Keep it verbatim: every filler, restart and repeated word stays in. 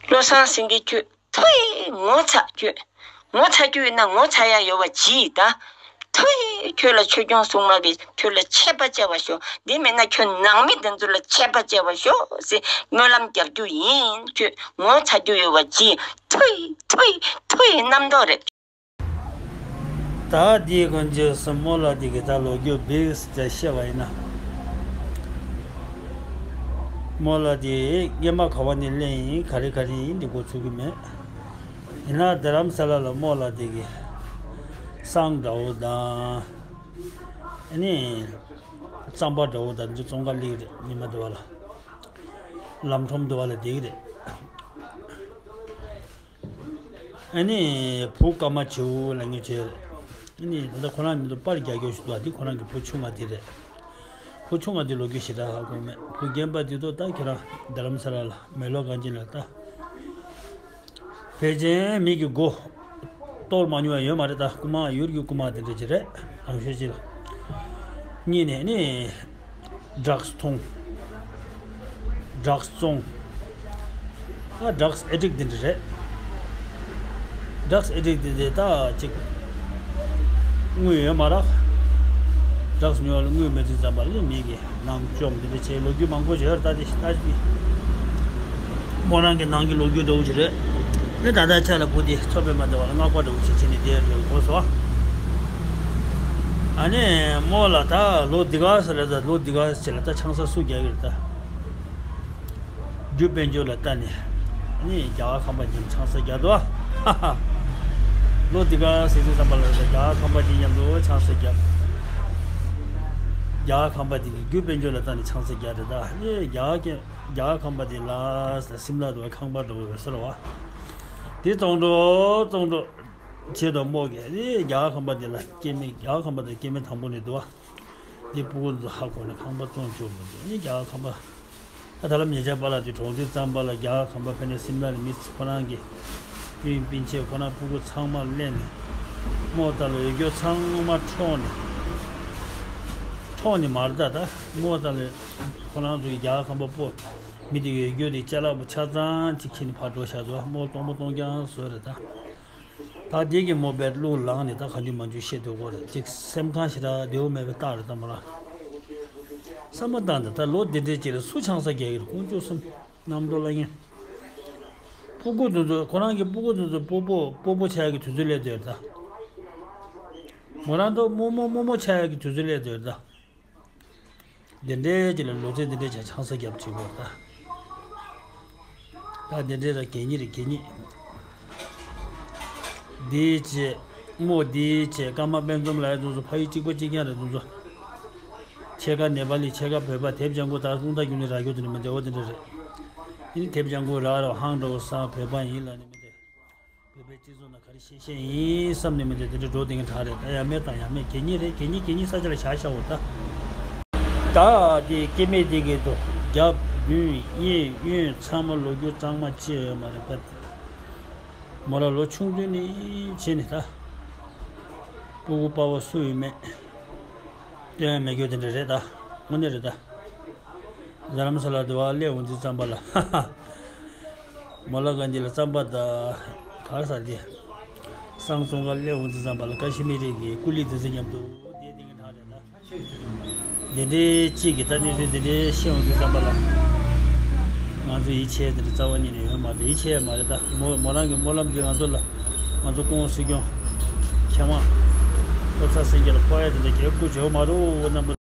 བློ་བཟང་སེང་གེ་ཁྱོད་ཐུའི་ངོ་ཚ་ཁྱོད། ངོ་ཚ་རྒྱུ་ཡིན་ན་ངོ་ཚ་ཡ་ཡོད་པ་གྱིས་ད། ཐུའི་ཁྱོད་ལ་ཆོས་སྐྱོང་སྲུང་མ་གིས་ཁྱོད་ལ་ཆད་པ་བཅད་པ་ཤོག་འདི་མེད་ན་ཁྱོད་ནང་མི་དེ་ཚོ་ལ་ཆད་པ་བཅད་པ་ཤོག་ཟེར་སྨོན་ལམ་རྒྱག་རྒྱུ་ཡིན། ཁྱོད་ངོ་ཚ་རྒྱུ་ཡོད་པ་གྱིས་ཐུའི་ཐུའི་ཐུའི་རྣམ་རྟོག་རེད། ད་འདིའི་སྒང་རྗེས་སུ་རྨོ་ལགས་འདི་གི་ད་ལོ་རྒྱུས་བིག་ཙམ་བཤད་པ་ཡིན་ན། རྨོ་ལགས་འདི་སྔས་མ་ག་བ་ནས་སླེབས་ཡིན་ག་རེ་ག་རེ་ཡིན་འདི་གོ་ཚུགས་ཀྱི་མེད། ཡིན་ན་རྡ་རམ་ས་ལ་ལ་རྨོ་ལགས་འདི་གི་བསང་འདྲ་བོ་དང་། ཨ་ནི། རྩམ་པ་འདྲ་བོ་དང་འདི་ཙོང་ཁ་སླེབས་ཀྱི་རེད། ཉི་མ་འདི་བ་ལ། ལམ་ཁྲོམ་འདི་བ་ལ་བསྡད་ཀྱི་རེད། ཨ་ནི་བུ་ཀརྨ་བྱེའུ་ལབ་མཁན་བྱས་རེད། ཨ་ནི་ད་ལྟ་ཁོ་རང་མི་འདུག་པར་རྒྱག་རྒྱུ་ཞིག་འདུག་འདི་ཁོ་རང་གི་བུ་ཆུང་བ་འདི་རེད། བུ་ཆུང་བ་འདི་ལོ་རྒྱུས་ཞེ་དྲག་ཧ་གོ་མེད། བུ་རྒན་པ་འདི་ཚོ་ད་ཁྱེད་རང་རྡ་རམ་ས་ལ་ལ་མེ་ལོ་གངས་ཅན་ལ་ལྟ། ཕལ་ཆེར་མི་གི་མགོ་གཏོར་མ་མྱོང་བ་ཡོད་མ་རེད་ད། རྐུ་མ་ཡུལ་གྱི་རྐུ་མ་དེ་འདྲ་ཅིག་རེད། རང་ཤོས་ཅིག་ལ། གཉིས་ནས་ནི། ཌྲག་སི་འཐུང་། ཌྲག་སི་བཙོང་། ཨ་ཌྲག་སི་ཨེ་ཌིག་འདི་འདྲ་རེད། ཌྲག་སི་ཨེ་ཌིག་འདི་འདི་ད་ཅིག་དངུལ་ཡོད་མ་རེད། ཌྲག་སི་ཉོ་ལ་དངུལ་མེད་དུས་ཙམ་པ་ལ་མི་གི་ནང་བཅོམ་འདི་འདྲ་བྱས་ལོ་རྒྱུས་མང་པོ་ཡོད་རེད། ད་འདི་ད་འདི་མོ་རང་གི་ནང་གི་ལོ་རྒྱུས་འདྲ་བོ་ཞིག་རེད། ནི་ད་ལྟ་ཆ་ལ་བུ་དེ་མཚོ་པདྨ་འདི་བ་ལ་སྔགས་པ་འདྲ་བོ་ཞིག་བྱས་ནས་བསྡད་ཡོད་གོ་སོང་། ཨ་ནི་མོ་ལ་ད་ལོ་འདི་ག་ས་ལ་ད་ལོ་འདི་ག་ས་ལ་ད་ཆང་ས་སུ་རྒྱག་གི་རེད་ད། རྒྱུ་དཔལ་འབྱོར་ལ་ལྟ་ནས་ནི་རྒྱ་གར་ཁང་པ་མཉམ་ཆང་ས་རྒྱག་འདུག་ལོ་འདི་ག་ཟེར་དུས་ཙམ་པ་ལ་རྒྱ་གར་ཁང་པ་དེ་མཉམ་དུ་ཆང་ས་རྒྱག་རྒྱ་གར་ཁང་པ་དེ་གི་རྒྱུ་དཔལ་འབྱོར་ལ་ལྟ་ནས་ཆང་ས་རྒྱག་རེད་ད། ནི་རྒྱ་གར་རྒྱ་གར་ཁང་པ་དེ་ལ་སིམ་ལ་འདུག་ཁང་པ་འདྲ་བོ་ཡོད་ས་རེད་བ། དེ་གཏོང་འགྲོ་གཏོང་འགྲོ་བྱེད་དུ་རྨོ་གིས་ནི་རྒྱ་གར་ཁང་པ་དེ་ལ་སྐྱེ་དམན་རྒྱ་གར་ཁང་པ་དེ་སྐྱེ་དམན་དང་པོ་ནས་འདུག་བ། འདི་ཕྲུ་གུ་ཚོ་ཧ་གོ་ནས་ཁང་པ་བཙོང་བཅུག་མི་འདུག་ནི་རྒྱ་གར་ཁང་པ། ད་ད་ལམ་ཉེ་ཆར་པཱ་ལགས་དེ་གྲོངས་དུས་ཙམ་པ་ལ་རྒྱ་གར་ཁང་པ་ཕེབས་ནས་སིམ་ལ་ནས་མི་ཚོ་ཁོ་རང་གི་སྤུན་སྤུན་མཆེད་ཁོ་རང་ཕྲུ་གུ་ཚང་མ་གླས་ནས་རྨོ་ལགས་ལ་འོས་སྐྱོར་ཚང་མ་འཕྲོག་ནས་འཕྲོག་ནས་མར་ད་ད་རྨོ་ལགས་ལ་ཁོ་རང་ཚོ་གི་རྒྱ་གར་ཁང་པ་སྤོ་མི་དེ་འོས་སྐྱོར་དེ་ཅ་ལག་པོ་ཆ་ཚང་ཅིག་ཁྱེར་ནས་ཕར་འགྲོ་བཞག་འདུག་རྨོ་སྟོང་པ་སྟོང་རྐྱང་བཟོས་རེད་ད། ད་འདི་གི་མོ་བེད་བླུག་ལངས་ནས་ད་གང་བྱུང་མང་བྱུང་བཤད་སྡོད་དགོས་རེད། ཅིག་སེམས་ཁམས་ཞེ་དྲག་བདེ་བོ་མེད་པའི་རྟགས་རེད་ད་མོ་རང་། བསམ་བློ་བཏང་སྟེ་ད་ལོ་འདི་འདྲའི་ཅིག་ལ་སུ་ཆང་ས་རྒྱག་གི་རེད། དཀོན་མཆོག་གསུམ་རྣམ་རྟོག་སློང་མཁན། ཕྲུ་གུ་འདི་ཚོ་ཁོ་རང་གི་ཕྲུ་གུ་འདི་ཚོ་སྤོ་སྤོ་སྤོ་སྤོ་བྱ་ཡག་གི་དུས་ཚོད་སླེབས་བསྡད་ཡོད་རེད་ད། མོ་རང་ཚོ་རྨོ་མོ་རྨོ་མོ་བྱ་ཡག་གི་དུས་ཚོད་སླེབས་བསྡད་ཡོད་རེད་ད། འདི་འདྲའི་ཅིག་ལ་ལོ་ཚད་འདི་འདྲའི་ཆ་ཆང་ས་རྒྱབ་བྱེད་དགོས་ད། ད་འདི་འདྲའི་ད་གད་སྙིགས་རེད་གད་སྙིགས། འདིའི་ཆེད། རྨོ་འདིའི་ཆེད་ཀརྨ་དཔལ་འཛོམས་ལགས་ཡ་དེ་ཚོ་ཕ་ཡུལ་གཅིག་པ་གཅིག་རྐྱང་རེད་དེ་ཚོ། ཕྱེད་ཀ་ནེ་པ་ལི་ཕྱེད་ཀ་བོད་པ། དེབ་ལྗང་ཁུ་ད་རུང་ད་རྒྱུན་ནས་རག་རྒྱུ་དེ་འདྲ་མི་འདྲ་བོ་དེ་འདྲ་རེད། ཨ་ནི་དེབ་ལྗང་ཁུ་རག་རོགས་ཧང་འགྲོ་ས་བོད་པ་ཡིན་ལབ་ནས་མི་འདྲ། བོད་པའི་སྤྱི་ཚོགས་ནང་ག་རེ་བཤད་བཤད་ཡིན་བསམ་ནས་མི་འདྲ་དེ་འདྲ་འགྲོ་དེ་འདྲ་དྲག་རེད་ད། ཡ་མེད་དང་ཡ་མེད་གད་སྙིགས་རེད། གད་སྙིགས་གད་སྙིགས་ས་ཆ་ལ་བཞག་བཞག་འོ་ད། ད་དེ་སྐྱེ་དམན་དེ་གི་དོ་རྒྱབ་མདུན་གཡས་གཡོན་ཚང་མ་ལོ་རྒྱུས་གཙང་མ་ཅི་ཡོད་མ་རེད་པ། མོ་རང་ལོ་ཆུང་དུས་ནས་བྱས་ནས་ད། སྤུ་གུ་པ་ཕ་སུ་ཡོད་མེད། སྟོན་མེད་རྒྱུ་དེ་འདྲ་རེད་ད། དངོས་གནས་རེད་ད། རྡ་རམ་ས་ལ་དུ་བ་སླེབས་འོང་དུས་ཙམ་པ་ལ། མོ་ལ་ག་འདི་ལ་རྩམ་པ་ད། ག་ས་དེ། སང་ཙོང་ཁ་སླེབས་འོང་དུས་ཙམ་པ་ལ་ཀ་ཤི་མི་རི་གི་ཀུ་ལི་དེ་ཚོ་མཉམ་དུ་བསྡད་དེ་ངས་ཐག་རེད་ད། འདི་འདྲའི་གཅིག་གི་ད་ནི་རེད། འདི་འདྲའི་ཤེས་འོང་དུས་ཙམ་པ་ལ། ང་ཚོ་ཡིད་ཆེས་དེ་འདྲ་རྩ་བ་ཉིད་ནས་ཡོད་མ་རེད། ཡིད་ཆེས་མ་རེད་ད། མོ་མོ་རང་གི་སྨོན་ལམ་འདི་ང་ཚོ་ལ། ང་ཚོ་སྐུ་ངོ་སྲིད་སྐྱོང་། མཁས་དབང་། བློ་བཟང་སེང་གེ་ལ་ཕོག་ཡ་དེ་འདྲ་གལ་དགོས་བྱུང་མ་རུང་རྣམ་པ།